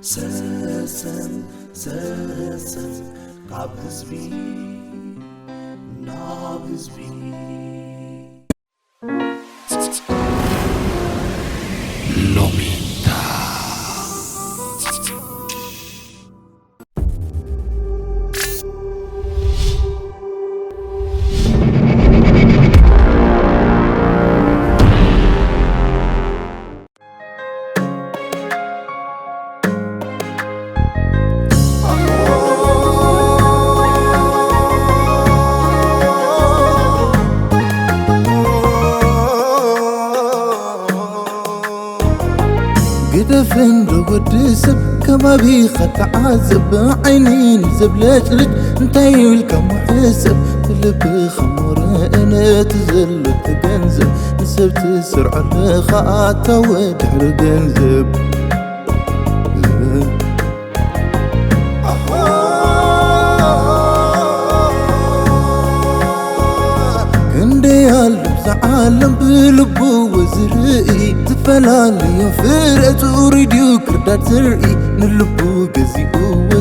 ሰሰን ሰሰን ካብ ህዝቢ ናብ ህዝቢ። ሎሚታ። ግደፍ እንዶ ወዲ ሰብ ከባቢኻ ተዓዘብ፣ ዓይኒ ንዘብለጭልጭ እንታይ ኢልካ ምሕሰብ፣ ልብኻ ሞረ ነቲ ዘሎ ተገንዘብ፣ ንሰብ ትሰርዖ ኣለኻ ኣታወ ድሕሪ ገንዘብ። ክንደይ ኣሎ ብዛ ዓለም ብልብዎ ዝርኢ፣ ዝፈላለዮ ፍረ ጽሩይ ድዩ ክርዳድ ዝርኢ፣ ንልቡ ገዚእዎ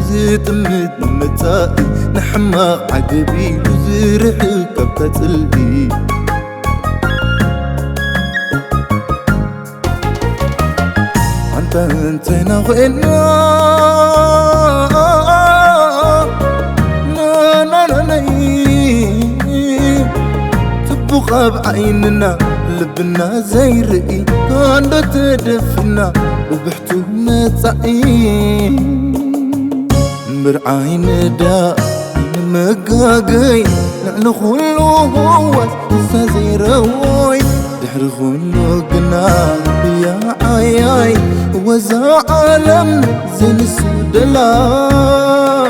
ዝጥምት ንመጻኢ፣ ንሕማቕ ዓገብ ኢሉ ዝርሕቕ ካብታ ጽልኢ። ኣንታ እንታይና ኾይና ናናናይ ጽቡቕ ኣብ ዓይንና ልብና ዘይርኢ፣ ካንዶ ተደፊና ብብሕቱ መጻኢ። ምርዓይ ንዳ ንመጋገይ፣ ልዕሊ ኩሉ ህዋስ ንሳ ዘይረዎይ፣ ድሕሪ ኩሉ ግና ብያ ዓያይ፣ ወዛ ዓለም ዘንሱ ደላይ።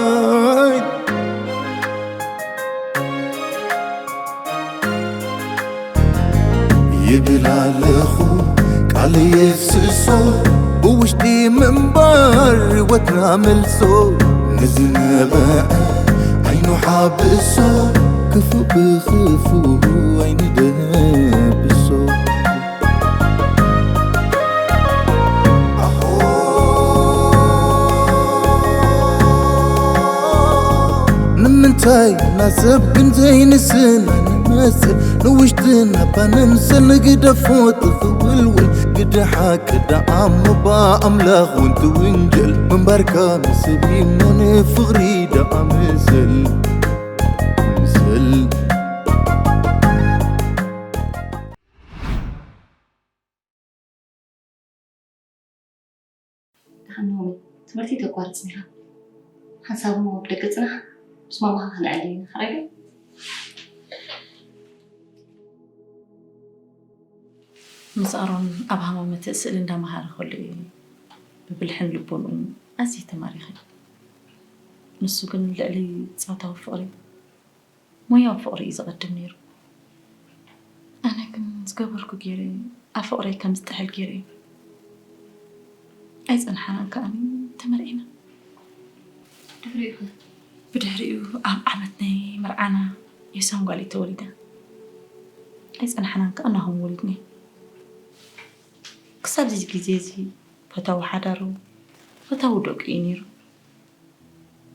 ይብል ኣለኹ ቃል የፍስሶ፣ ብውሽጢ ምንባር ህይወትና መልሶ፣ ንዝነበዐ ዓይኑ ሓብሶ፣ ክፉእ ብኽፉእ ኣይንደብሶ። ንምንታይ ናሰብ ግን ዘይንስና ንመስል፣ ንውሽጥና እባ ንምሰል፣ ንግደፎ ትኽውልውል፣ ግደ ሓቂ ደኣ እሞ ብኣምላኽ እውን ትውንጀል፣ ምንባርካ ንሰብ እሞ ንፍቕሪ ደኣ ምሰል፣ ምሰል። ደሓን ናሆሚ፣ ትምህርቲ ተቋርጽ ዲኻ? ሓንሳብ እሞ ብደቂ ጽናሕ፣ ምስ ማማኻ ክነዕሊ ኢና። ሓራይ ዶ? ምስ ኣሮን ኣብ ሃማመተ ስእሊ እንዳመሃረ ከሎ እየ ብብልሕን ልቦንኡን ኣዝየ ተማሪኸ። ንሱ ግን ልዕሊ ጾታዊ ፍቕሪ፣ ሞያዊ ፍቕሪ እዩ ዘቐድም ነይሩ። ኣነ ግን ዝገበርኩ ገይረ፣ ኣብ ፍቕረይ ከም ዝጥሕል ገይረ እየ። ኣይጸንሓናን ከኣ ተመርዒና። ድሕሪኡ ኸ? ብድሕሪኡ ኣብ ዓመት ናይ መርዓና የሳን ጓለይ ተወሊዳ። ኣይጸንሓናን ከኣ ናሆም ወሊድናዮ። ክሳብ እዚ ግዜ እዚ ፈታዊ ሓዳሩ፣ ፈታዊ ደቁ እዩ ነይሩ።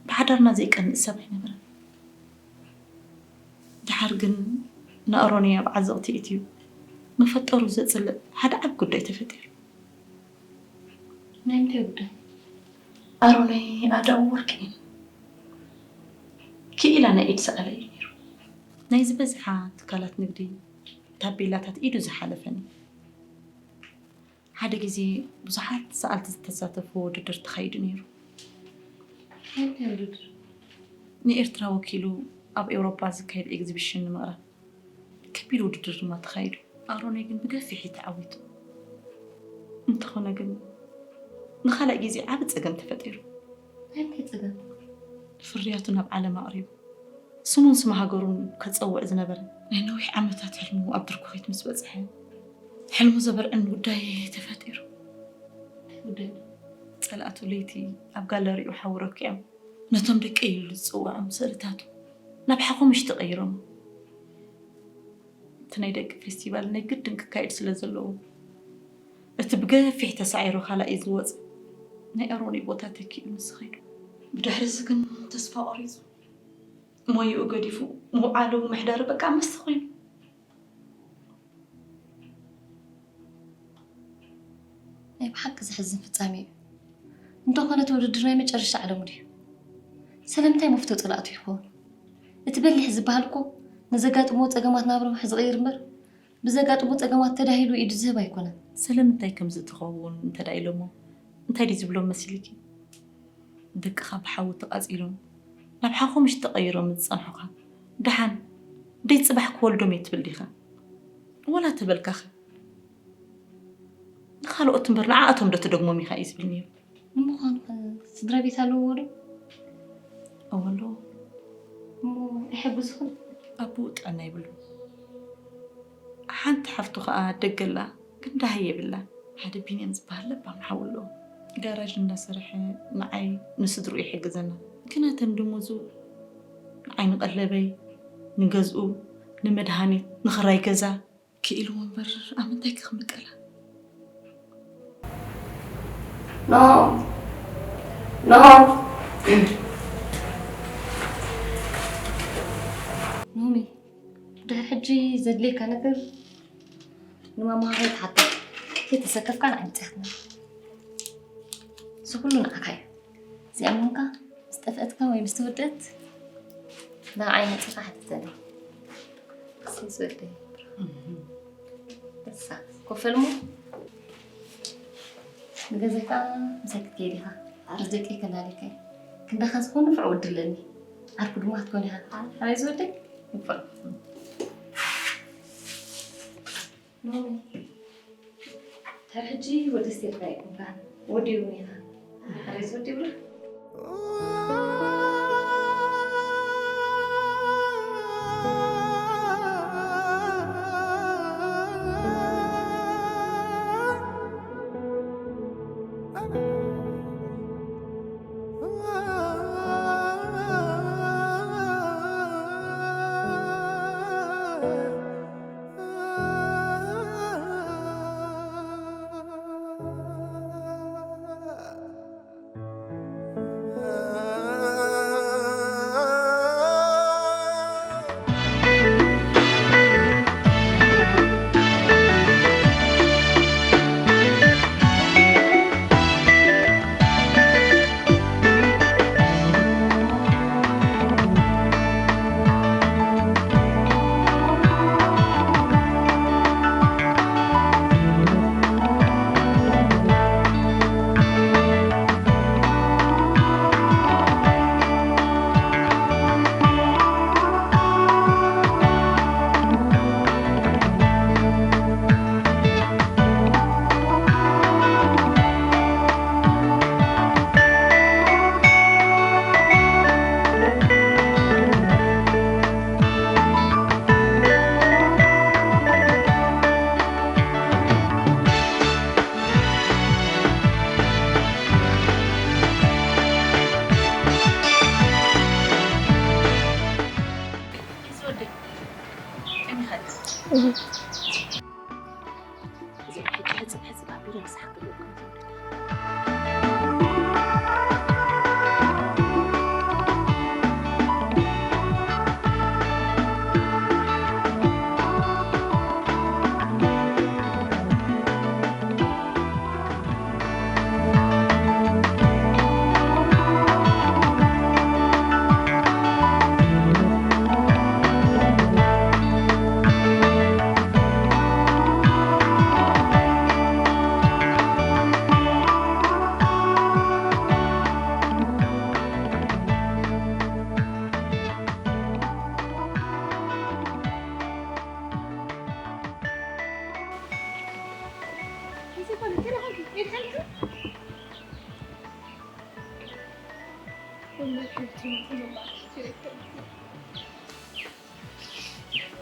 ብሓዳርና ዘይቀንእ ሰብ ኣይነበረን። ደሓር ግን ንኣሮነይ ኣብ ዓዘቕቲ እትዩ መፈጠሩ ዘጽልእ ሓደ ዓቢ ጉዳይ ተፈጢሩ። ናይ ምንታይ ጉዳይ? ኣሮነይ ኣእዳዉ ወርቂ እየን። ክኢላ ናይ ኢድ ሰኣላይ እዩ ነይሩ። ናይ ዝበዝሓ ትካላት ንግዲ ታቤላታት ኢዱ ዝሓለፈን እዩ። ሓደ ግዜ ብዙሓት ሰኣልቲ ዝተሳተፍዎ ውድድር ተኻይዱ ነይሩ። እንታይ ውድድር? ንኤርትራ ወኪሉ ኣብ ኤውሮጳ ዝካየድ ኤግዚቢሽን ንምቕራብ ከቢድ ውድድር ድማ ተኻይዱ። ኣሮነይ ግን ብገፊሕ እዩ ተዓዊቱ። እንተኾነ ግን ንኻልኣይ ግዜ ዓቢ ጸገም ተፈጢሩ። እንታይ ጸገም? ፍርያቱ ናብ ዓለም ኣቕሪቡ ስሙን ስም ሃገሩን ከጸውዕ ዝነበረ ናይ ነዊሕ ዓመታት ሕልሙ ኣብ ድርኩኺት ምስ በጽሐ፣ ሕልሙ ዘበርዕን ጉዳይ ተፈጢሩ። እንታይ ጉዳይ? ጸላእቱ ለይቲ ኣብ ጋለሪኡ ሓዊ ረኪዖም ነቶም ደቀይ ኢሉ ዝጽውዖም ስእልታቱ ናብ ሓኮምሽቲ ቀይሮሞ። እቲ ናይ ደቂ ፌስቲቫል ናይ ግድን ክካየድ ስለ ዘለዎ፣ እቲ ብገፊሕ ተሳዒሩ ካልኣይ ዝወጸ ናይ ኣሮኒ ቦታ ተኪኡ ምስ ኸይዱ። ብድሕሪ እዚ ግን ተስፋ ቆሪጹ። ሞይኡ ገዲፉ ምውዓሉ ምሕዳሩ በቃ መስ ኮይኑ። ናይ ብሓቂ ዘሕዝን ፍጻሜ እዩ። እንተኾነ እቲ ውድድር ናይ መጨረሻ ዓለሙ ድዩ? ስለምንታይ መፍቶ ጸላእቱ ይኸውን? እቲ በሊሕ ዝበሃል እኮ ንዘጋጥምዎ ጸገማት ናብ ረብሒ ዝቕይር እምበር ብዘጋጥሞ ጸገማት ተዳሂሉ ኢዱ ዝህብ ኣይኮነን። ስለምንታይ ከምዚ ትኸውን እንተ ደኣ ኢሎሞ እንታይ ድዩ ዝብሎም መሲልኪ? ደቅኻ ብሓዊ ተቓጺሎም ናብ ሓኾምሽ ተቐይሮም ዝጸንሑኻ ደሓን ደይ ጽባሕ ክወልዶም እየ ትብል ዲኻ? ወላ ተበልካኸ ንኻልኦት እምበር ንዓኣቶም ዶ ትደግሞም ኢኻ እዩ ዝብል ነይሩ። ንምዃኑ ኸ ስድራ ቤት ኣለዎ ዶ? እወ ኣለዎ። እሞ ኣይሕግዝኹን? ኣቦኡ ጥዕና የብሉን። ሓንቲ ሓፍቱ ኸኣ ደገ ኣላ ግን ደሃይ የብላን። ሓደ ቢንያም ዝበሃል ለባም ሓው ኣለዎ። ጋራጅ እንዳሰርሐ ንዓይ ንስድርኡ ይሕግዘና። ግን ኣተን ደሞዙ ንዓይ ንቐለበይ፣ ንገዝኡ፣ ንመድሃኒት፣ ንኽራይ ገዛ ክኢልዎ እምበር ኣብ ምንታይ ከ ክምቀላ? ናሆም ናሆም ኖሚ ድሕሪ ሕጂ ዘድልየካ ነገር ንማማ ከይትሓታ ከይተሰከፍካ ንዓይ ምፅያትና እዚ ኩሉ ንዓካ እዩ እዚኣ ምንካ ምስ ጠፍአትካ ወይ ምስ ተወደት ንዓይ መፂኻ ሓትተኒ ክስስ ወደይ እሳ ኮፈልሞ ንገዛይ ከዓ ምሳይ ክትከይድ ኢኻ ምስ ደቀይ ከላሊካ ክንዳኻ ዝኾነ ፍዕ ወድለኒ ዓርኩ ድማ ክትኮን ኢኻ ሓበይ ዝወደይ ይፈል ኖሚ ሕጂ ወዲ ስቴፋ ይኩንካ ወዲ ይኩኒካ ሓበይ ዝወዲ ይብሉ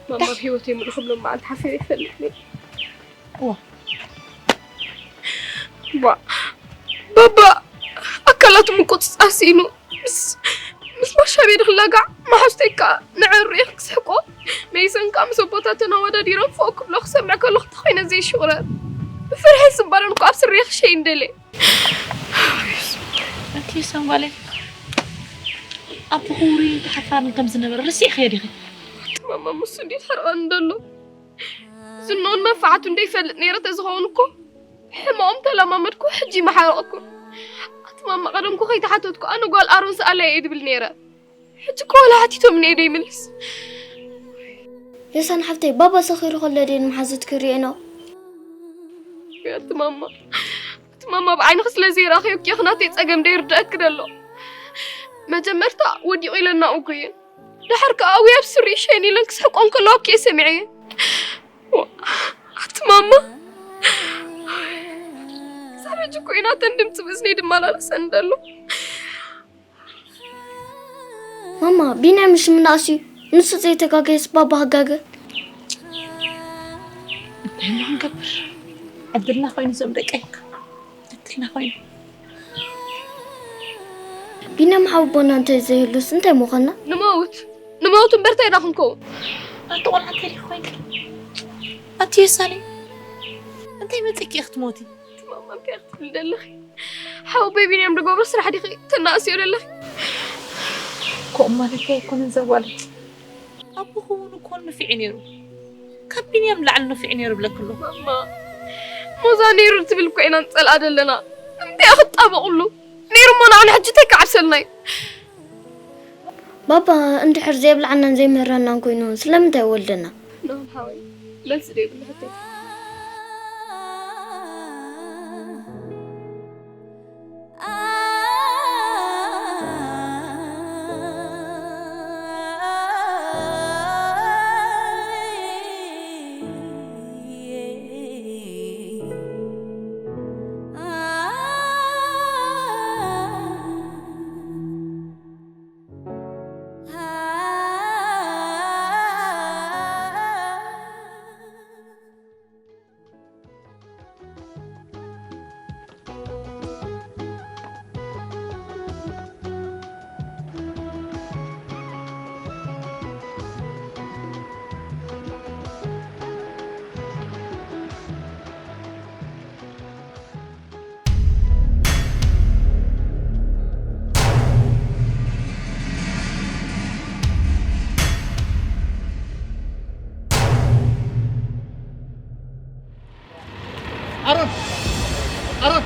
ማማ ኣብ ህይወተይ ምሉእ ክብሎም መዓልቲ ሓሲበ ይፈልጥኒ ዋ ባባ ኣካላቱ ምቁፅፃር ስኢኑ ምስ ምስ ማሻቤ ድክላጋዕ መሓዙተይ ከዓ ንዕሩ ክስሕቆ መይሰን ከዓ ምስ ኣቦታተን ኣወዳዲሮም ፎእ ክብሎ ክሰምዕ ከለኩ ተኮይነ ዘይሽቁረር ብፍርሒ ስባረን እኳ ኣብ ስርየ ክሸይ እንደልየ ፊሰን ጓለይ፣ ኣቦኹ ውሩይን ተሓፋርን ከም ዝነበረ ረሲዕኽዮ ዲኺ? ማማ፣ ምስ እንዴት ሓርቓን እንደሎ ዝናኡን መንፈዓቱን ደይፈልጥ ነይረ ተዝኸውን እኮ፣ ሕማኦም ተለማመድኩ፣ ሕጂ ምሓረቕኩ። ኣቲ ማማ፣ ቀደምኩ ከይተሓተትኩ፣ ኣነ ጓል ኣሮን ሰኣላይ እየ ድብል ነይረ። ሕጂ እኮ ዋላ ሓቲቶም እየ ደይምልስ። የሳን ሓፍተይ፣ ባባ ሰኺሩ ከሎ ድየ ንመሓዙት ክርእየኖ? ኣቲ ማማ፣ ኣቲ ማማ፣ ብዓይንኺ ስለ ዘይረኣኽዮ እኮ ናተይ ጸገም ደይርድኣኪ ደሎ። መጀመርታ ወዲቑ ኢለና እኮ እየን። ድሓር ከኣ ኣውይ ኣብ ስሪኡ ሸን ኢለን ክስሕቆ እንከለዋ እኮ እየ ሰሚዐየን። ዋ፣ ኣቲ ማማ፣ ክሳብ ሕጂ እኮ እዩ ናተን ድምጺ ብእዝነይ ድመላለሰኒ ደሎ። ማማ፣ ቢንያም ሽም እናኣስዩ ንሱ ዘይተጋገየስ ባባ ሃጋገ። እንታይ እሞ ክንገብር? ዕድልና ኮይኑ እዞም ደቀይ። ዕድልና ኮይኑ። ቢንያም ሓወቦና እንተዘይህሉስ እንታይ ምኾንና? ንመውት፣ ንመውት እምበር እንታይ ኢና ክንከውን? ኣንቲ ቆልዓ እንታይ ዲኺ ኮይንኪ? ኣንቲ የሳኒ፣ እንታይ መፂኪ ኢኺ ክትሞቲ? ማማ፣ እንታይ ክትብሊ ዘለኺ? ሓወቦይ ቢንያም ዝገብሮ ስራሕ ዲኺ ተናእስዮ ዘለኺ? ከምኡ ማለተይ ኣይኮነን ዘጓለይ። ኣቦኹ እውን እኮ ንፉዕ እዩ ነይሩ። ካብ ቢንያም ላዕሊ ንፉዕ ነይሩ ብለኪ ኣሎ። ማማ፣ ሞዛ ነይሩ ትብል እኮ ኢና ንጸልኣ ዘለና። እንታይ ክትጣበቕሉ? ነይሩ እሞ ንዓና ሕጂ እንታይ ክዓብሰልና እዩ? ባባ እንድሕር ዘይብልዓናን ዘይምህረናን ኮይኑ ስለምንታይ ወልደና? ናም ሓወይ፣ መልሲ ዘይብሉ ሕቶ። ኣሮን! ኣሮን!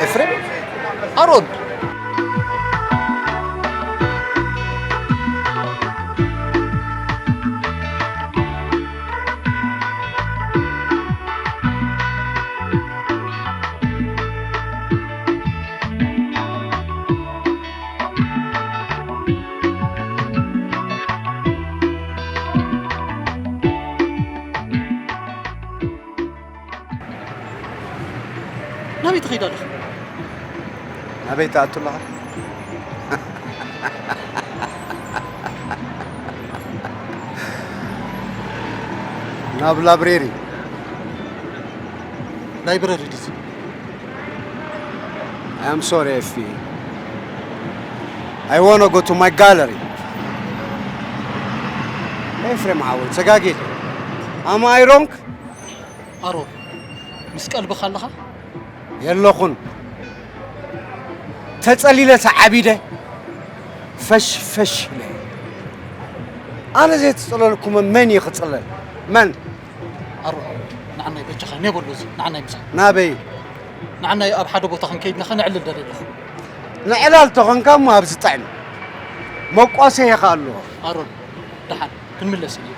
ኤፍሬም? ኣሮን! ናበይ ትኸይድ ኣለኻ? ናበይ ትኣቱ ኣለኻ? ናብ ላብሬሪ። ላይብረሪ ድዩ? I am sorry, ኤፊ። I wanna go to my gallery. ኤፍሬም ሓወይ፣ ተጋጊለ። Am I wrong? ኣሮን፣ ምስ ቀልብኻ ኣለኻ? የለኹን። ተጸሊለ ተዓቢደ፣ ፈሽ ፈሽ ኢለ። ኣነ ዘይትጽለልኩሞ መን እዩ ክጽለል? መን? ኣሮን፣ ንዓናይ በጃኻ፣ ኔበሎ እዚ፣ ንዓናይ ምሳይ። ናበይ? ንዓናይ ኣብ ሓደ ቦታ ክንከይድ ኢና፣ ከነዕልል ደልየ ኣለኹ። ንዕላል ተኾንካ እሞ ኣብዚ ጥዕም። መቋሰ ይኻ ኣለዎ። ኣሮን፣ ደሓን ክንምለስ እዩ።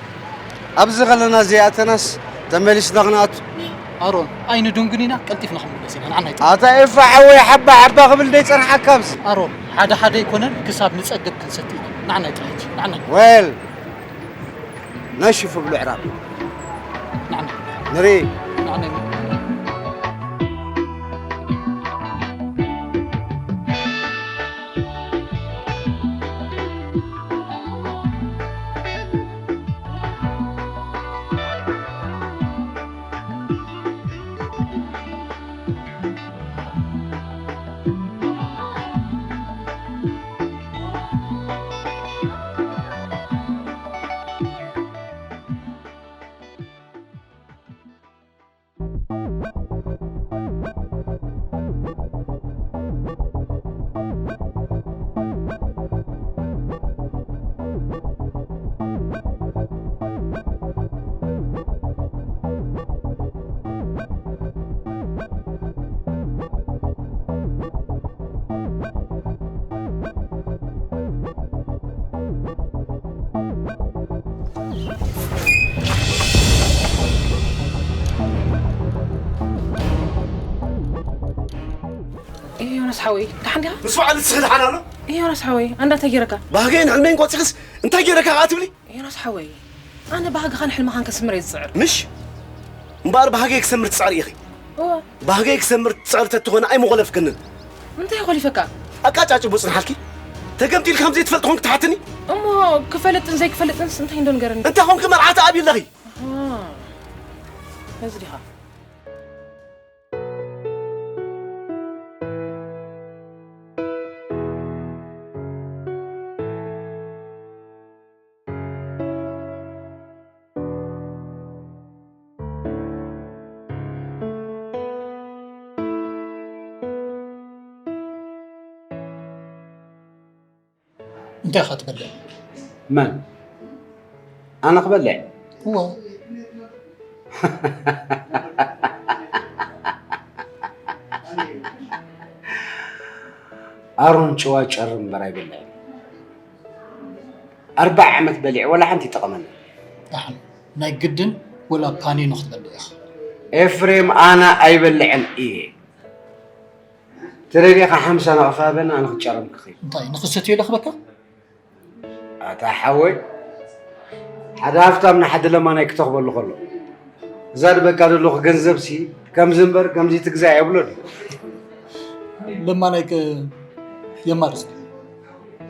ኣብዚ ከለና ዘይኣተናስ ተመሊስና ክንኣቱ። ኣሮን፣ ኣይንድንጉን ኢና፣ ቀልጢፍና ክንምለስ ኢና። ንዓናይ ጥራሕ። ኣታ ኤፋ ሓወይ ሓባ ሓባ ክብል ደይ ጸንሓካ ኣብዚ። ኣሮን፣ ሓደ ሓደ ኣይኮነን ክሳብ ንጸግብ ክንሰቲ ኢና። ንዓናይ ጥራሕ ሕጂ፣ ንዓናይ። ወል፣ ነሽፉ ብልዕራብ። ንዓናይ። ንርኢ። ንዓናይ። ዮናስ ሓወይ፣ ደሓን ዲኻ? ምስ በዓል ንስኺ ደሓን ኣሎ? ዮናስ ሓወይ፣ ኣንዳ እንታይ ገይረካ? ባህገይን ሕልመይን ቆፂኽስ እንታይ ገይረካ ከዓ ትብሊ? ዮናስ ሓወይ፣ ኣነ ባህግኻን ሕልምኻን ከስምር እየ ዝፅዕር። ምሽ? እምበኣር ባህገይ ክሰምር ትፅዕሪ ኢኺ። እወ፣ ባህገይ ክሰምር ትፅዕሪ ተትኾነ ኣይምኾለፍክንን። እንታይ ኮሊፈካ? ኣቃጫጭቡ ፅንሓልኪ። ተገምጢልኪ ከም ዘይትፈልጥ ኾንክ ትሓትኒ። እሞ ክፈልጥን ዘይክፈልጥንስ እንታይ እንዶ ንገረኒ። እንታይ ኾንክ መርዓቲ ኣብዩ ኣለኺ? ኣሃ፣ በዚ ዲኻ? እንታይ ኢኻ ትበልዕ? መን? ኣነ ክበልዕ? እወ። ኣሮን ጭዋ ጨር እምበር ኣይበልዕን። ኣርባዓ ዓመት በሊዐ ወላ ሓንቲ ይጠቐመኒ። ደሓን ናይ ግድን ወላ ፓኒኖ ክትበልዕ ኢኻ። ኤፍሬም ኣነ ኣይበልዕን እየ። ተደሊኻ ሓምሳ ናቕፋ በና ኣነ ክጨረም ክኽእል። እንታይ ንኽሰትዮ ለኽበካ? ኣታ ሓወይ ሓደ ሃፍታም ንሓደ ለማናይ ክተኽበሉ ከሎ እዛ ድበካ ዘለኹ ገንዘብ ሲ ከምዚ እምበር ከምዚ ትግዛእ የብሎ ድዩ? ለማናይ ከ የማርጽ ድዩ?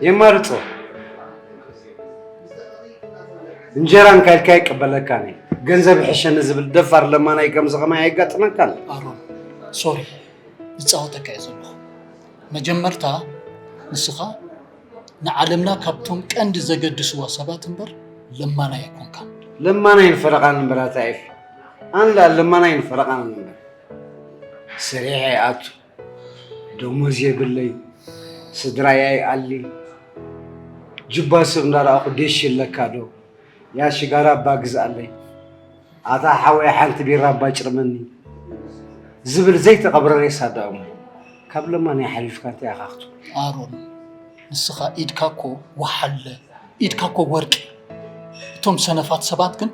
የማርጾ እንጀራ እንካ ኢልካ ይቀበለካን እዩ። ገንዘብ ይሕሸኒ ዝብል ደፋር ለማናይ ከምዚ ከማይ ኣይጋጥመካን። ኣሮን ሶሪ ዝጻወተካ እየ ዘለኹ። መጀመርታ ንስኻ ንዓለምና ካብቶም ቀንዲ ዘገድስዋ ሰባት እምበር ለማናይ ኣይኮንካን። ለማናይን ፈረቓን እምበር ኣታ ኤፊ። ኣነ ደኣ ለማናይን ፈረቓን እምበር ሰሪሐ ይኣቱ ደሞዝ የብለይ ስድራይ ኣይኣሊ ጅባ ሰብ እንዳረኣኹ ዴሽ ይለካ ዶ ያ ሽጋራ እባ ግዝኣለይ ኣታ ሓወይ ሓንቲ ቢራ እባ ጭርመኒ ዝብል ዘይተቐብረ ሬሳ ደኣ እሞ ካብ ለማናይ ሓሊፍካ እንታይ ኢኻ ክትብል? ኣሮን ንስኻ ኢድካ እኮ ወሓለ ኢድካ እኮ ወርቂ እቶም ሰነፋት ሰባት ግን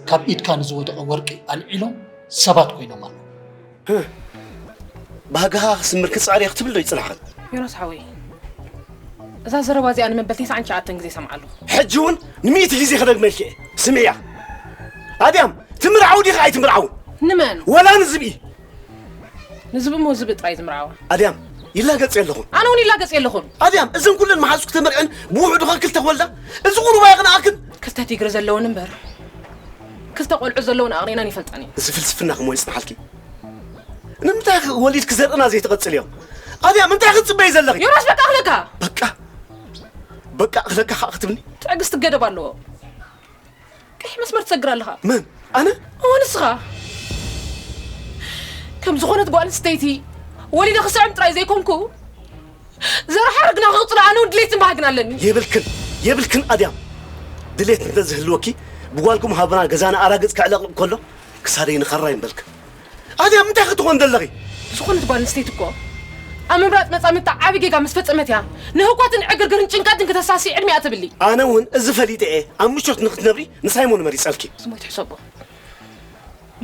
ካብ ኢድካ ንዝወደቐ ወርቂ ኣልዒሎም ሰባት ኮይኖም ኣለዉ። ባህግኻ ክስምር ክጽዕር እየ ክትብል ዶ ይጽናሕኽን? ዮናስ ሓወይ እዛ ዘረባ እዚኣ ንመበል ተስዓን ትሽዓተን ግዜ ይሰምዓ ኣለኹ። ሕጂ እውን ንሚእቲ ግዜ ክደግመልኪ እየ። ስምዕያ ኣድያም ትምርዓዊ ዲኺ ኣይትምርዓዊ? ንመን? ወላ ንዝብኢ። ንዝብኢ እሞ ዝብኢ ጥራይ ዝምርዓዋ። ኣድያም ይላገጽ የለኹን። ኣነ እውን ይላገጽ የለኹን። ኣድያም እዘን ኩለን መሓዙት ክተምርዐን ብውሕዱ ከ ክልተ ክወልዳ እዚ ቁሩብ ኣየቕንኣክን? ክልተ ቲግሪ ዘለወን እምበር ክልተ ቆልዑ ዘለወን ኣቕኒእናን ይፈልጣን እየን። እዚ ፍልስፍናኺ እሞ ይጽንሓልኪ። ንምንታይ ኢኺ ወሊድኪ ዘርእና ዘይትቐጽልዮ? ኣድያም እንታይ ክትጽበዪ ዘለኺ? ዮናስ በቃ እኽለካ። በቃ በቃ እኽለካ ከዓ ክትብልኒ? ትዕግስቲ ገደብ ኣለዎ። ቀይሕ መስመር ትሰግር ኣለኻ። መን? ኣነ? እወ ንስኻ። ከም ዝኾነት ጓል ኣንስተይቲ ወሊደ ክስዕም ጥራይ ዘይኮንኩ ዘር ሓረግና ክቕጽሎ ኣነ እውን ድሌትን ባህግን ኣለኒ። የብልክን የብልክን ኣድያም። ድሌት እንተዝህልወኪ ብጓልኩም ሃብና ገዛና ኣራግጽ ከዕለቕልቕ ከሎ ክሳደይ ንኸራይ ምበልክ። ኣድያም እንታይ ክትኾን ዘለኺ? ዝኾነት ጓል ኣንስተይቲ እኮ ኣብ ምምራጽ መጻምድታ ዓቢ ጌጋ ምስ ፈጸመት እያ ንህውከትን ዕግርግርን ጭንቀትን ክተሳሲ ዕድሚኣ ትብሊ። ኣነ እውን እዚ ፈሊጠ እየ ኣብ ምቾት ንኽትነብሪ ንሳይሞን መሪጸልኪ። ዝሞት ሕሰቦ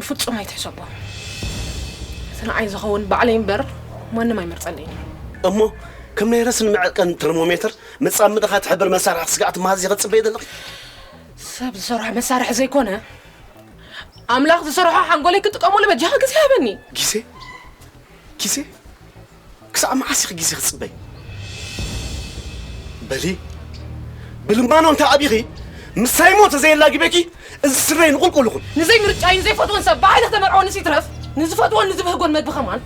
ብፍጹም ኣይትሕሰቦ። እቲ ንዓይ ዝኸውን ባዕለይ እምበር ማንም ኣይመርጸለይን እዩ። እሞ ከም ናይ ረስኒ መዐቀኒ ተርሞሜተር መጻምድኻ ትሕብር መሳርሒ ስጋዕ ትመሃዝ ኢኻ ትጽበይ ዘለኺ? ሰብ ዝሰርሖ መሳርሒ ዘይኮነ ኣምላኽ ዝሰርሖ ሓንጎለይ ክጥቀመሉ በጃኻ ግዜ ሃበኒ። ግዜ? ግዜ? ክሳዕ መዓስ ኢኺ ግዜ ክትጽበይ? በሊ ብልማኖ እንተ ኣቢኺ ምሳይ ሞ ተዘየላጊበኪ እዚ ስረይ ንቑልቁል ይኹን። ንዘይ ምርጫይ ንዘይፈትዎን ሰብ ብሓይሊ ክተመርዕወንስ ይትረፍ ንዝፈትዎን ንዝብህጎን መግቢ ኸማን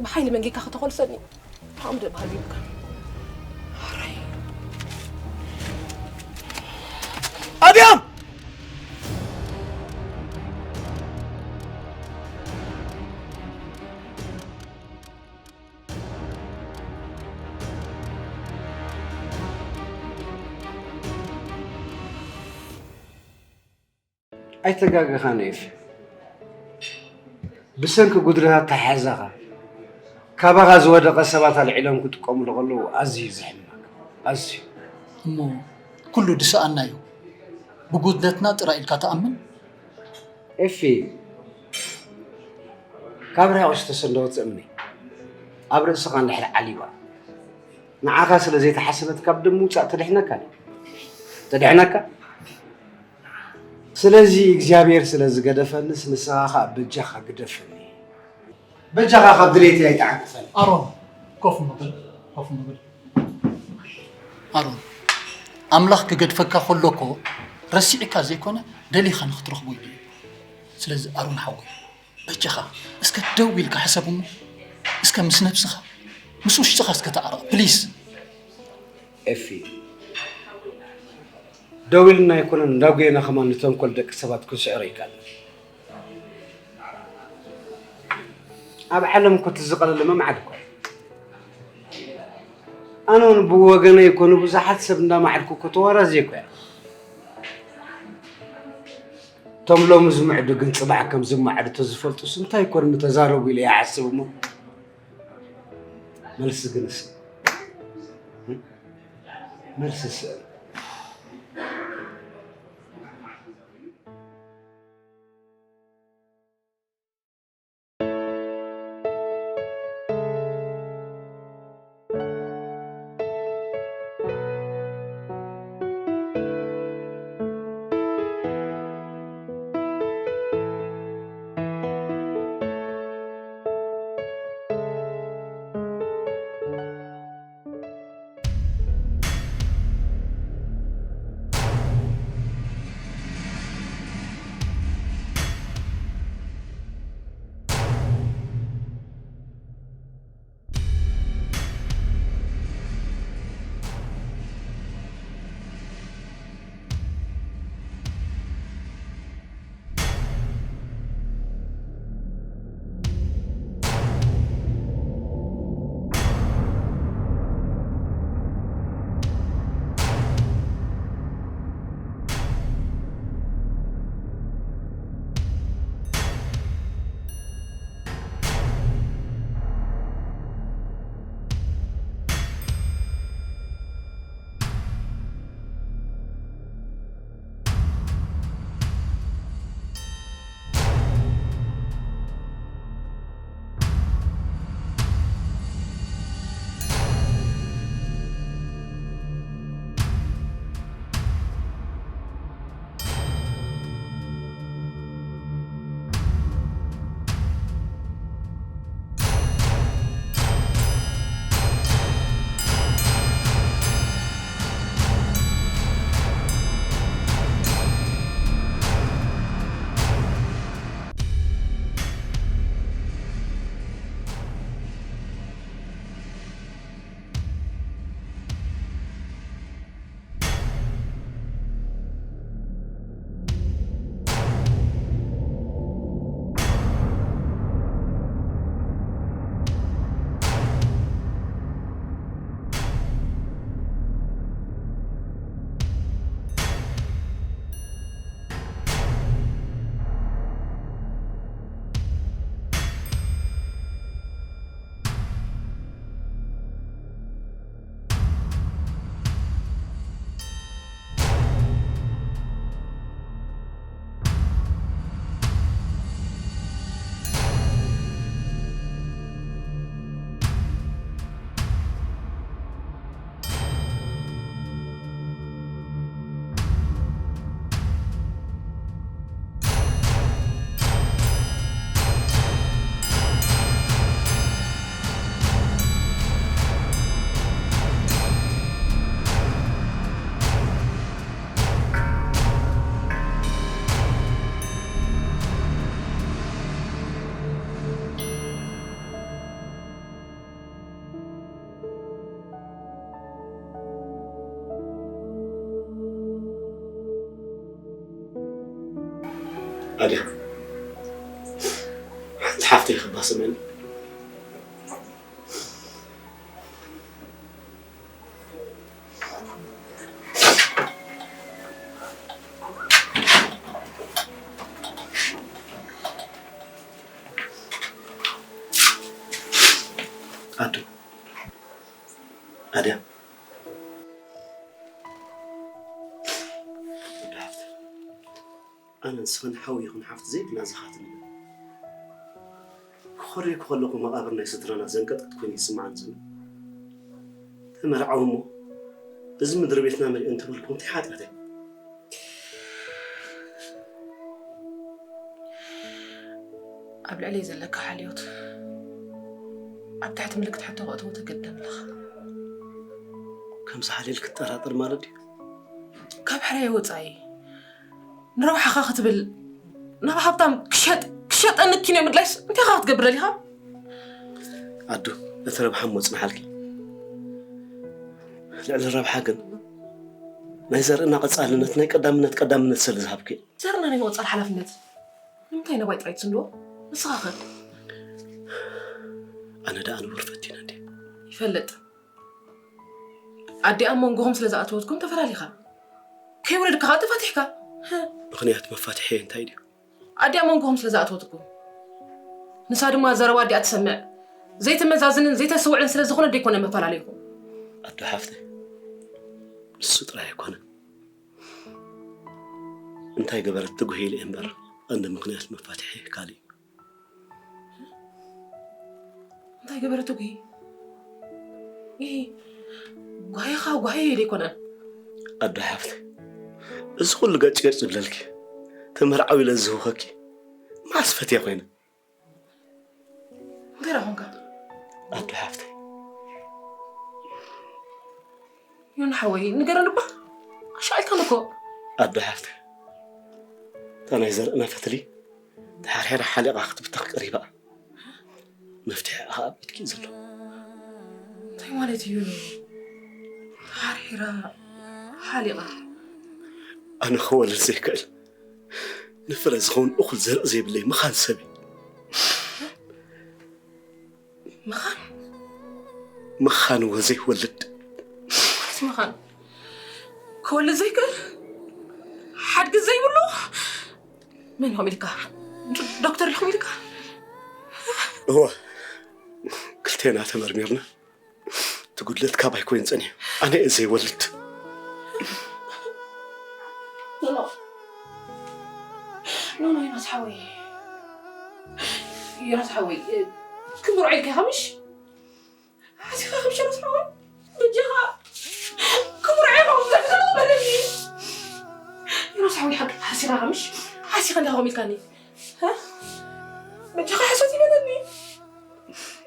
ብሓይሊ መንጊካ ከተኾልሰኒ። ብሓምደ ባህል ይብካ። ኣድያም! ኣይተጋገኻን ኤፊ። ብሰንኪ ጉድለታት ተሓዛኻ ካባኻ ዝወደቐ ሰባት ኣልዒሎም ክጥቀሙሉ ከለዉ ኣዝዩ እዩ ዘሕምመካ። ኣዝዩ። እሞ ኩሉ ድሰኣና እዩ። ብጉድለትና ጥራይ ኢልካ ትኣምን? ኤፊ፣ ካብ ርሑቕ ዝተሰነወት እምኒ ኣብ ርእስኻ እንድሕር ዓሊባ፣ ንዓኻ ስለ ዘይተሓሰበት ካብ ደም ምውጻእ ትድሕነካ ድዩ? ትድሕነካ? ስለዚ እግዚኣብሔር ስለ ዝገደፈንስ ንስኻ ኸኣ በጃኻ ግደፈኒ። በጃኻ ካብ ድሌተይ ኣይትዓግተኒ። ኣሮን፣ ኮፍ ንበል፣ ኮፍ ንበል። ኣሮን፣ ኣምላኽ ክገድፈካ ከሎ እኮ ረሲዕካ ዘይኮነ ደሊኻ ንኽትረኽቦ ኢሉ እዩ። ስለዚ ኣሮን ሓወይ፣ በጃኻ እስከ ደው ኢልካ ሕሰብ እሞ፣ እስከ ምስ ነብስኻ፣ ምስ ውሽጥኻ እስከ ተዓረቕ፣ ፕሊስ። ኤፊ፣ ደው ኢልና ኣይኮነን፣ እንዳጎየና ከማን ንተንኮል ደቂ ሰባት ክንስዕሮ ይከኣል። ኣብ ዓለም እኮ እቲ ዝቐለለ ምምዓድ እኮ እዩ። ኣነ እውን ብወገነይ እኮ ንብዙሓት ሰብ እንዳማዕድኩ እኮ ተዋራዝየ እኮ እየ። እቶም ሎሚ ዝምዕዱ ግን ጽባሕ ከም ዝመዓዱ ተዝፈልጡስ እንታይ እኮ ምተዛረቡ ኢለ ይሓስብ እሞ። መልሲ ግን እስ-፣ መልሲ ስእን። ኣድያ፣ ሓንቲ ሓፍተይ ክባስመኒ። ኣዱ፣ ኣድያ፣ ኣነ ንስኽን ሓው ይኹን ሓፍቲ ዘይብልና ዝኻትኒ። ክኾርየኩ ከለኹ መቓብር ናይ ስድራና ዘንቀጥቅጥ ኮይኑ ይስምዓኒ ዘሎ። ተመርዓዊ እሞ እዚ ምድሪ ቤትና መሊኡ እንተበልኩ እንታይ ሓጢኣተይ? ኣብ ልዕለይ ዘለካ ሓልዮት ኣብ ትሕቲ ምልክት ሕቶ ከእትዎ ተገድደ ኣለኻ። ከምዚ ሓሊል ክትጠራጠር ማለት ድዩ? ካብ ሕራይ ወጻኢ ንረብሓኻ ክትብል ናብ ሃብታም ክሸጥ ክሸጠኒ ኪነ ምድላይስ እንታይ ኢኻ ክትገብር ደሊኻ? ኣዱ፣ እቲ ረብሓ እሞ ጽንሓልኪ። ልዕሊ ረብሓ ግን ናይ ዘርእና ቀጻልነት ናይ ቀዳምነት ቀዳምነት ስለ ዝሃብኪ። ዘርእና ናይ ምቕጻል ሓላፍነት ንምንታይ ነባይ ጥራይ ትስንድዎ? ንስኻ ኸ? ኣነ ደኣ ንቡር ፈቲነ እንዴ? ይፈልጥ። ኣዲኣ ኣብ መንጎኹም ስለ ዝኣተወትኩም ተፈላሊኻ። ከይወለድካ ኸኣ ተፋቲሕካ። ምኽንያት መፋትሒ እንታይ ድዩ? ኣዲኣ መንጎኹም ስለ ዝኣተወትኩም። ንሳ ድማ ዘረባ ኣዲኣ ትሰምዕ። ዘይተመዛዝንን ዘይተስውዕን ስለ ዝኾነ ደይኮነ መፈላለይኩም። ኣዶ ሓፍተይ፣ ንሱ ጥራይ ኣይኮነን። እንታይ ገበረት ትጉሂ ኢለ እምበር፣ ቀንዲ ምኽንያት መፋትሒ ካልእ እዩ። እንታይ ገበረት ትጉሂ? ይሄ ጓሂኻ ጓሂ ኢለ ኣይኮነን። ኣዶ ሓፍተይ፣ እዚ ኩሉ ገጭ ገጭ ዝብለልኪ፣ ተመርዓዊ ኢለ ዝህውኸኪ፣ መዓስ ፈትየ ኮይነ? እንታይ ደኣ ኾንካ? ኣዶ ሓፍተይ። ዮኒ ሓወይ፣ ንገረኒ እባ። ኣሻቒልካኒ እኮ። ኣዶ ሓፍተይ። እታ ናይ ዘርእና ፈትሊ ተሓርሒራ ሓሊቓ ክትብተኽ ቀሪባ። መፍትሒ ኣብ ኢድኪ እዩ ዘሎ። እንታይ ማለት እዩ? ተሓርሒራ ሓሊቓ? ኣነ ክወልድ ዘይክእል፣ ንፍረ ዝኸውን እኹል ዘርኢ ዘይብለይ መኻን ሰብ እዩ። መኻን? መኻን እወ ዘይወልድ። ማለት መኻን? ክወልድ ዘይክእል? ሓድጊ ዘይብሉ? መን ኢኹም ኢልካ? ዶ-፣ ዶክተር ኢኹም ኢልካ? እወ፣ ክልቴና ተመርሚርና። እቲ ጉድለት ካባይ ኮይኑ ጸኒሑ። ኣነ እየ ዘይወልድ። ኖኖ። ኖኖ፣ ዮናስ ሓወይ። ዮናስ ሓወይ፣ እ፣ ክምርዖ ኢልካ ኢኻ ምሽ? ሓሲኻ ከም ሸረስ ሓወይ። በጃኻ ክምርዖ ኢኻ ከም ዘግዘሎ በለኒ። ዮናስ ሓወይ፣ ሓቂ ሓሲኻ ኢኻ ምሽ? ሓሲኻ እንዲኻ ከምኡ ኢልካኒ። እ? በጃኻ ሓሶት ይበለኒ።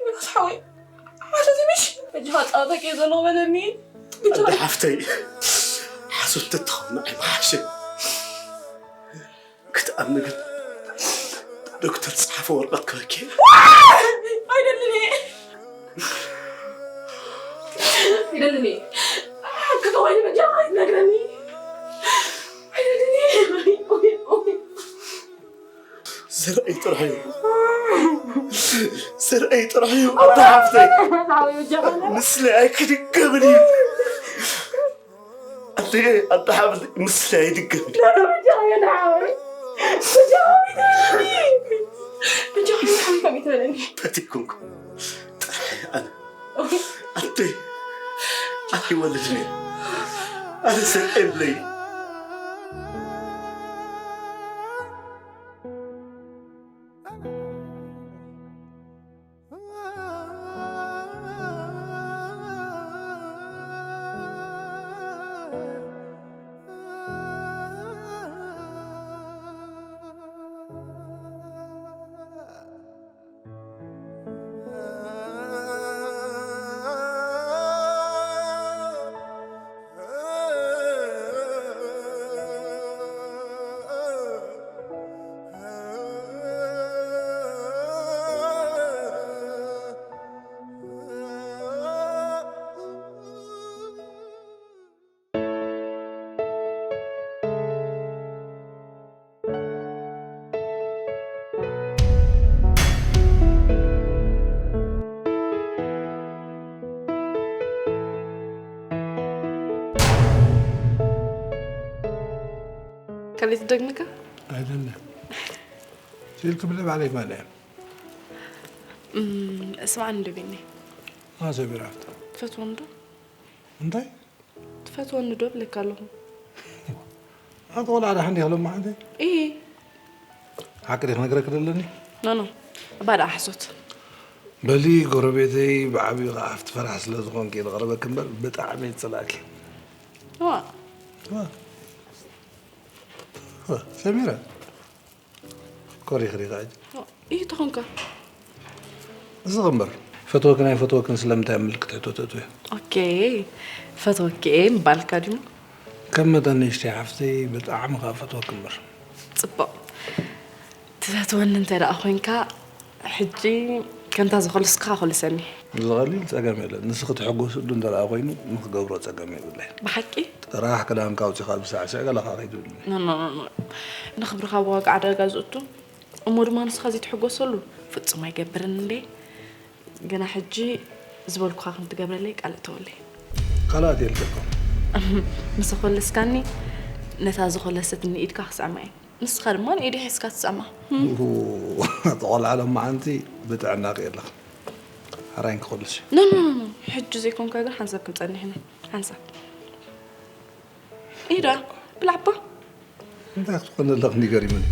ዮናስ ሓወይ፣ ሓሶት ምሽ? በጃኻ ጻወታ ከየ ዘሎ በለኒ። በጃኻ ኣደ ሓፍተይ፣ ሓሶት ተትኸውን ኣይምሓሸ። ክትኣምኒ ግን ዶክተር ዝጸሓፎ ወረቐት ክበኪ። ኣይደልን እየ። ኣይደልን እየ። ሓቂ ተኾይኑ በጃኻ ኣይትነግረኒ። ኣይደልን እየ። ዘርአይ ጥራሕ እዩ። ዘርአይ ጥራሕ እዩ። ኣታ ሓፍተይ። ሓወይ፣ በጃኻ። ምስለይ ኣይክድገምን እዩ። ኣደ፣ ኣደ ሓፍተይ፣ ምስለይ ኣይድገምን እዩ። በጃኻ፣ ሓወይ። በጃኻ፣ ሓወይ፣ በጃኻ፣ ሓወይ፣ ከምኡ ትበለኒ። እንታይ ይኮንኩ? ጥራሕ ኣነ። ኣደ፣ ኣደ ይወለድኒ። ኣነ ሰብ የብለይ። ካልእ ትደግምካ? ኣይደለ። ስኢልኪ ብለ ባዕለይ ማለት እየ። እም፣ እስማዕ እንዶ ቢኒ። ማ ሰሚራ ኣፍታ? ትፈትወኒ ዶ? እንታይ? ትፈትወኒ ዶ ብለካ ኣለኹ። ኣንቲ ቆልዓ ደሓን ዲኻ ሎማዓንቲ? እይ፣ ሓቂ ዲኺ ክነግረኪ ደለኒ? ኖ፣ ኖ። እባ ደኣ ሓሶት። በሊ ጎረቤተይ ብዓብዩ ኸዓ ሃፍቲ ፈራሕ ስለ ዝኾንኪ እየ ዝቐረበኪ እምበር ብጣዕሚ እየ ዝጸልኣኪ። እዋ። እዋ። እዋ። ሰሚራ። ኮሪኺ ዲኺ ሕጂ? እዋ። እዩ ተኾንካ። እዚ ኸ እምበር፣ ፈትወክን ኣይፈትወክን ስለምንታይ ኣብ ምልክት ሕቶ ተእትውዮ? ኦኬ። ፈትወኪ እየ ምባልካ ድዩ? ከም መጠን ንእሽተይ ሓፍተይ ብጣዕሚ ኸኣ ፈትወኪ እምበር። ጽቡቕ። ትፈትወኒ እንተ ደኣ ኮይንካ፣ ሕጂ ከምታ ዘኾለስካ ኾልሰኒ። እዚ ቐሊል ጸገም የለን። ንስኺ ትሕጎስሉ እንተ ደኣ ኮይኑ፣ ንኽገብሮ ጸገም የብለይን። ብሓቂ? ጥራሕ ክዳንካ ኣውጺኻ ብሳዕስዕ ገለኻ ከይትብልኒ። ኖ፣ ኖ፣ ኖ፣ ኖ። ንኽብርኻ ብዋጋ ዕዳጋ ዝእቱ፣ እሞ ድማ ንስኻ ዘይትሕጎሰሉ ፍጹም ኣይገብርን እንዴ። ግና ሕጂ ዝበልኩኻ ከም ትገብረለይ ቃል እተወለይ። ቃል ኣትየልኪ እኮ። ምስ ኣኾለስካኒ፣ ነታ ዝኾለሰትኒ ኢድካ ክስዕማ እየ። ንስኻ ድማ ንኢደይ ሒዝካ ትስዕማ። እሁ፣ እቲ ቆልዓ ሎማዓንቲ ብጥዕናኺ ኣለኺ። ሕራይ እንክኾልሽ። ኖ፣ ኖ፣ ኖ፣ ኖ። ሕጂ ዘይኮንካ ግን ሓንሳብ ክንጸንሕ ኢና። ሓንሳብ። ኢዳ፣ ብላዕባ። እንታይ ክትኾን ኣለኽኒ ገሪሙኒ።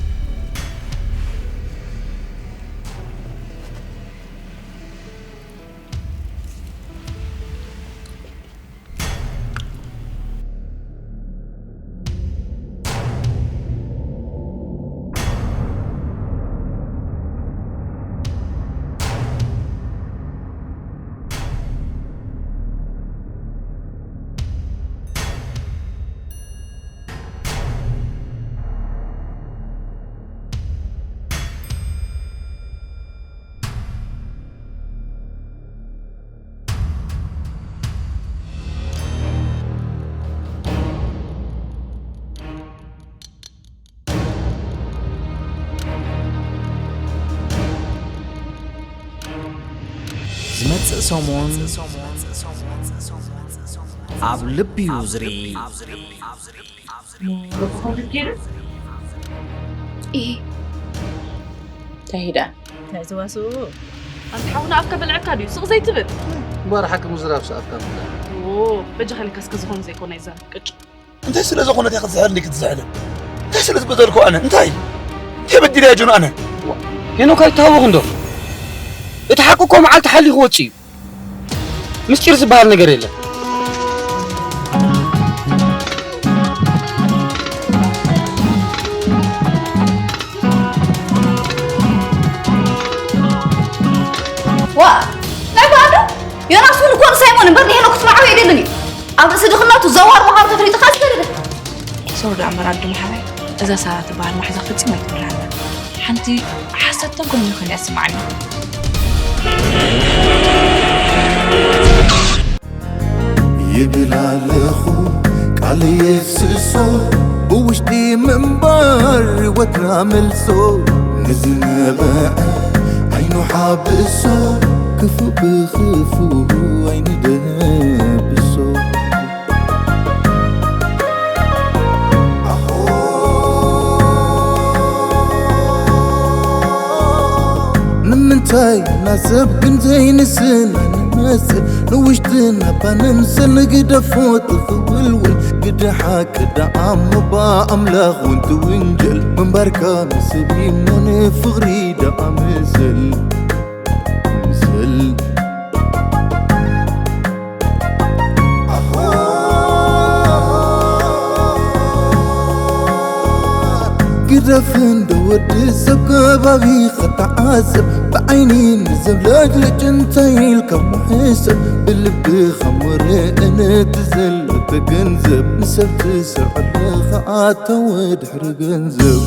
ዝመጽእ ሰሙን ኣብ ልቢ እዩ ዝርኢ። ርብኹም ክትከዱ? ኢሂ። እንታይ ሂዳ? እንታይ ዝዋስኡ? ኣንታ ሓውና ኣፍካ በልዐካ ድዩ? ስቕ ዘይትብል? እምበኣር ሓቂ ምዝራብ ሰኣፍካ ምብላዕ። ኦ፣ በጃኻ ኢለካ እስከ ዝኾነ ዘይኮነ ይዛረብ ቅጭ። እንታይ ስለ ዝኾነት እያ ክትዝሕለኒ ክትዝሕለኒ? እንታይ ስለ ዝበደልኩ ኣነ? እንታይ? እንታይ በዲለ እያ ጆን ኣነ? ሄኖክ ኣይተሃወኽን ዶ? እቲ ሓቂ እኮ መዓልቲ ሓሊኹ ወጺኡ እዩ። ምስጢር ዝበሃል ነገር የለን። ዋ፣ ናይ ባዕሉ ዮናስ እውን እኮ ንሳይሞን እምበር ንሄኖክ ክትምርዓው ኣይደልን እዩ። ኣብ ርእሲ ድኽነቱ ዘዋር ምዃኑ ተፈሊጥኻ ዝደለለ። ሶሪ ደኣ እምበር ኣዱ መሓባይ፣ እዛ ሳራ ትበሃል ማሕዛ ፈጺማ ኣይትምርዓና። ሓንቲ ሓሰት ተንኮል ምዃን እያ ትስምዓኒ። ይብል ኣለኹ ቃል የፍስሶ፣ ብውሽጢ ምንባር ህይወትና መልሶ፣ ንዝነበዐ ዓይኑ ሓብሶ፣ ክፉእ ብኽፉእ ኣይንደብሶ። ንምንታይ ናብ ሰብ ግን ዘይንስን ንመስል? ንውሽጥና እባ ንምሰል፣ ንግደፎ ትኽውልውል፣ ግደ ሓቂ ደኣ እሞ ብኣምላኽ እውን ትውንጀል። ምንባርካ ንሰብ እሞ ንፍቕሪ ደኣ ምሰል። ምሰል። ግደፍ እንዶ ወዲ ሰብ ከባቢኻ ተዓዘብ፣ ብዓይኒ ንዘብለጭልጭ እንታይ ኢልካ ምሕሰብ፣ ብልብኻ ምርእ ነቲ ዘሎ ተገንዘብ፣ ንሰብ ትሰርዖ ኣለኻ ኣታ ወድሕሪ ገንዘብ።